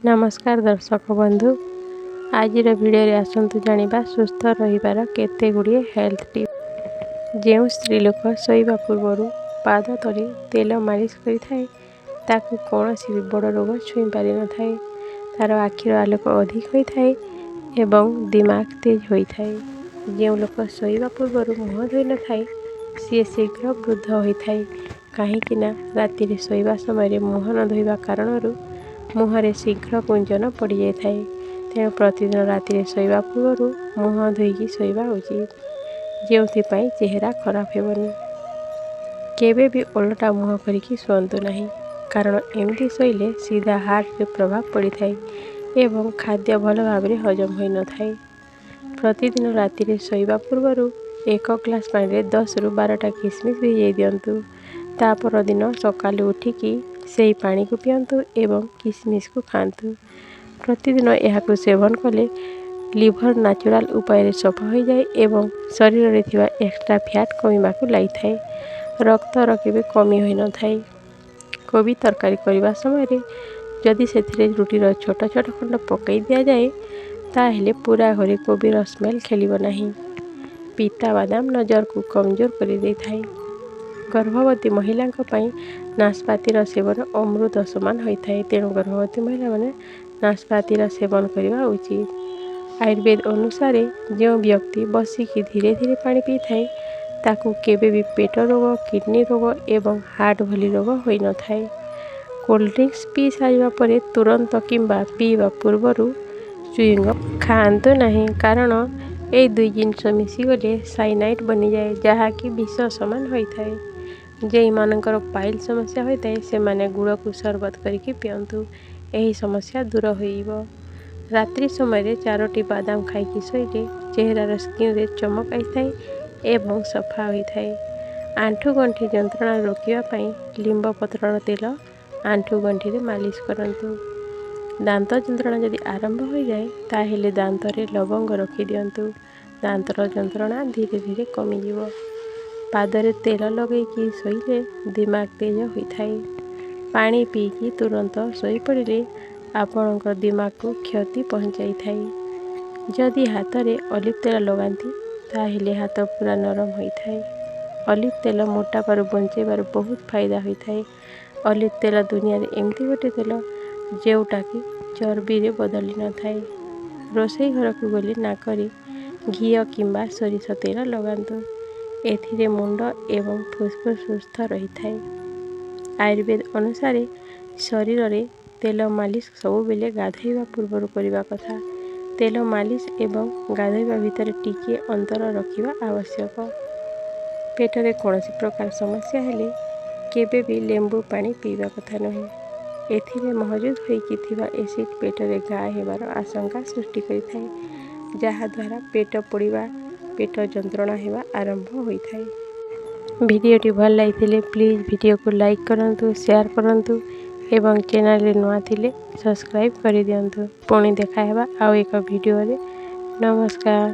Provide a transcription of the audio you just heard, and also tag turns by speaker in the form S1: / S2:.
S1: ନମସ୍କାର ଦର୍ଶକ ବନ୍ଧୁ, ଆଜିର ଭିଡ଼ିଓରେ ଆସନ୍ତୁ ଜାଣିବା ସୁସ୍ଥ ରହିବାର କେତେ ଗୁଡ଼ିଏ ହେଲ୍ଥ ଟିପ୍ସ। ଯେଉଁ ସ୍ତ୍ରୀ ଲୋକ ଶୋଇବା ପୂର୍ବରୁ ପାଦ ତଳେ ତେଲ ମାଲିସ କରିଥାଏ, ତାକୁ କୌଣସି ବି ବଡ଼ ରୋଗ ଛୁଇଁ ପାରିନଥାଏ। ତା'ର ଆଖିର ଆଲୋକ ଅଧିକ ହୋଇଥାଏ ଏବଂ ଦିମାଗ ତେଜ ହୋଇଥାଏ। ଯେଉଁ ଲୋକ ଶୋଇବା ପୂର୍ବରୁ ମୁହଁ ଧୋଇନଥାଏ, ସିଏ ଶୀଘ୍ର ବୃଦ୍ଧ ହୋଇଥାଏ, କାହିଁକି ନା ରାତିରେ ଶୋଇବା ସମୟରେ ମୁହଁ ନ ଧୋଇବା କାରଣରୁ ମୁହଁରେ ଶୀଘ୍ର କୁଞ୍ଚନ ପଡ଼ିଯାଇଥାଏ। ତେଣୁ ପ୍ରତିଦିନ ରାତିରେ ଶୋଇବା ପୂର୍ବରୁ ମୁହଁ ଧୋଇକି ଶୋଇବା ଉଚିତ, ଯେଉଁଥିପାଇଁ ଚେହେରା ଖରାପ ହେବନି। କେବେ ବି ଓଲଟା ମୁହଁ କରିକି ଶୁଅନ୍ତୁ ନାହିଁ, କାରଣ ଏମିତି ଶୋଇଲେ ସିଧା ହାର୍ଟରେ ପ୍ରଭାବ ପଡ଼ିଥାଏ ଏବଂ ଖାଦ୍ୟ ଭଲ ଭାବରେ ହଜମ ହୋଇନଥାଏ। ପ୍ରତିଦିନ ରାତିରେ ଶୋଇବା ପୂର୍ବରୁ ଏକ ଗ୍ଲାସ୍ ପାଣିରେ 10ରୁ 12ଟା କିସମିସ୍ ଭିଜାଇ ଦିଅନ୍ତୁ। ତା ପରଦିନ ସକାଳୁ ଉଠିକି ସେହି ପାଣିକୁ ପିଅନ୍ତୁ ଏବଂ କିସମିସ୍କୁ ଖାଆନ୍ତୁ। ପ୍ରତିଦିନ ଏହାକୁ ସେବନ କଲେ ଲିଭର ନ୍ୟାଚୁରାଲ୍ ଉପାୟରେ ସଫା ହୋଇଯାଏ ଏବଂ ଶରୀରରେ ଥିବା ଏକ୍ସଟ୍ରା ଫ୍ୟାଟ୍ କମିବାକୁ ଲାଗିଥାଏ। ରକ୍ତର କେବେ କମି ହୋଇନଥାଏ। କୋବି ତରକାରୀ କରିବା ସମୟରେ ଯଦି ସେଥିରେ ରୁଟିର ଛୋଟ ଛୋଟ ଖଣ୍ଡ ପକାଇ ଦିଆଯାଏ, ତାହେଲେ ପୁରା ଘରେ କୋବିର ସ୍ମେଲ୍ ଖେଳିବ ନାହିଁ। ପିତା ବାଦାମ ନଜରକୁ କମଜୋର କରିଦେଇଥାଏ। ଗର୍ଭବତୀ ମହିଳାଙ୍କ ପାଇଁ ନାସପାତିର ସେବନ ଅମୃତ ସମାନ ହୋଇଥାଏ। ତେଣୁ ଗର୍ଭବତୀ ମହିଳାମାନେ ନାସପାତିର ସେବନ କରିବା ଉଚିତ। ଆୟୁର୍ବେଦ ଅନୁସାରେ ଯେଉଁ ବ୍ୟକ୍ତି ବସିକି ଧୀରେ ଧୀରେ ପାଣି ପିଇଥାଏ, ତାକୁ କେବେ ବି ପେଟ ରୋଗ, କିଡ଼ନୀ ରୋଗ ଏବଂ ହାର୍ଟ ଭଳି ରୋଗ ହୋଇନଥାଏ। କୋଲ୍ଡ ଡ୍ରିଙ୍କସ୍ ପିଇ ସାରିବା ପରେ ତୁରନ୍ତ କିମ୍ବା ପିଇବା ପୂର୍ବରୁ ଚୁଇଙ୍ଗମ୍ ଖାଆନ୍ତୁ ନାହିଁ, କାରଣ ଏଇ ଦୁଇ ଜିନିଷ ମିଶିଗଲେ ସାଇନାଇଡ଼୍ ବନିଯାଏ, ଯାହାକି ବିଷ ସମାନ ହୋଇଥାଏ। ଯେଉଁମାନଙ୍କର ପାଇଲ୍ ସମସ୍ୟା ହୋଇଥାଏ, ସେମାନେ ଗୁଡ଼କୁ ସରବତ କରିକି ପିଅନ୍ତୁ। ଏହି ସମସ୍ୟା ଦୂର ହୋଇଯିବ। ରାତ୍ରି ସମୟରେ ଚାରୋଟି ବାଦାମ ଖାଇକି ଶୋଇଲେ ଚେହେରାର ସ୍କିନ୍ରେ ଚମକ ଆସିଥାଏ ଏବଂ ସଫା ହୋଇଥାଏ। ଆଣ୍ଠୁ ଗଣ୍ଠି ଯନ୍ତ୍ରଣା ରୋକିବା ପାଇଁ ଲିମ୍ବ ପତ୍ରର ତେଲ ଆଣ୍ଠୁ ଗଣ୍ଠିରେ ମାଲିସ କରନ୍ତୁ। ଦାନ୍ତ ଯନ୍ତ୍ରଣା ଯଦି ଆରମ୍ଭ ହୋଇଯାଏ, ତାହେଲେ ଦାନ୍ତରେ ଲବଙ୍ଗ ରଖିଦିଅନ୍ତୁ। ଦାନ୍ତର ଯନ୍ତ୍ରଣା ଧୀରେ ଧୀରେ କମିଯିବ। ପାଦରେ ତେଲ ଲଗେଇକି ଶୋଇଲେ ଦିମାଗ ତେଜ ହୋଇଥାଏ। ପାଣି ପିଇକି ତୁରନ୍ତ ଶୋଇପଡ଼ିଲେ ଆପଣଙ୍କ ଦିମାଗକୁ କ୍ଷତି ପହଞ୍ଚାଇଥାଏ। ଯଦି ହାତରେ ଅଲିଭ୍ ତେଲ ଲଗାନ୍ତି, ତାହେଲେ ହାତ ପୁରା ନରମ ହୋଇଥାଏ। ଅଲିଭ୍ ତେଲ ମୋଟାପାରୁ ବଞ୍ଚେଇବାର ବହୁତ ଫାଇଦା ହୋଇଥାଏ। ଅଲିଭ୍ ତେଲ ଦୁନିଆରେ ଏମିତି ଗୋଟେ ତେଲ, ଯେଉଁଟାକି ଚର୍ବିରେ ବଦଳି ନଥାଏ। ରୋଷେଇ ଘରକୁ ଗଲେ ନାକରେ ଘିଅ କିମ୍ବା ସୋରିଷ ତେଲ ଲଗାନ୍ତୁ। ଏଥିରେ ମୁଣ୍ଡ ଏବଂ ଫୁସ୍ଫୁସ୍ ସୁସ୍ଥ ରହିଥାଏ। ଆୟୁର୍ବେଦ ଅନୁସାରେ ଶରୀରରେ ତେଲ ମାଲିସ ସବୁବେଳେ ଗାଧୋଇବା ପୂର୍ବରୁ କରିବା କଥା। ତେଲ ମାଲିସ ଏବଂ ଗାଧୋଇବା ଭିତରେ ଟିକିଏ ଅନ୍ତର ରଖିବା ଆବଶ୍ୟକ। ପେଟରେ କୌଣସି ପ୍ରକାର ସମସ୍ୟା ହେଲେ କେବେ ବି ଲେମ୍ବୁ ପାଣି ପିଇବା କଥା ନୁହେଁ। ଏଥିରେ ମହଜୁଦ ହୋଇକି ଥିବା ଏସିଡ୍ ପେଟରେ ଘା ହେବାର ଆଶଙ୍କା ସୃଷ୍ଟି କରିଥାଏ, ଯାହାଦ୍ୱାରା ପେଟ ପୋଡ଼ିବା, ପେଟ ଯନ୍ତ୍ରଣା ହେବା ଆରମ୍ଭ ହୋଇଥାଏ। ଭିଡ଼ିଓଟି ଭଲ ଲାଗିଥିଲେ ପ୍ଲିଜ୍ ଭିଡ଼ିଓକୁ ଲାଇକ୍ କରନ୍ତୁ, ସେୟାର କରନ୍ତୁ ଏବଂ ଚ୍ୟାନେଲରେ ନୂଆ ଥିଲେ ସବସ୍କ୍ରାଇବ୍ କରିଦିଅନ୍ତୁ। ପୁଣି ଦେଖା ହେବା ଆଉ ଏକ ଭିଡ଼ିଓରେ। ନମସ୍କାର।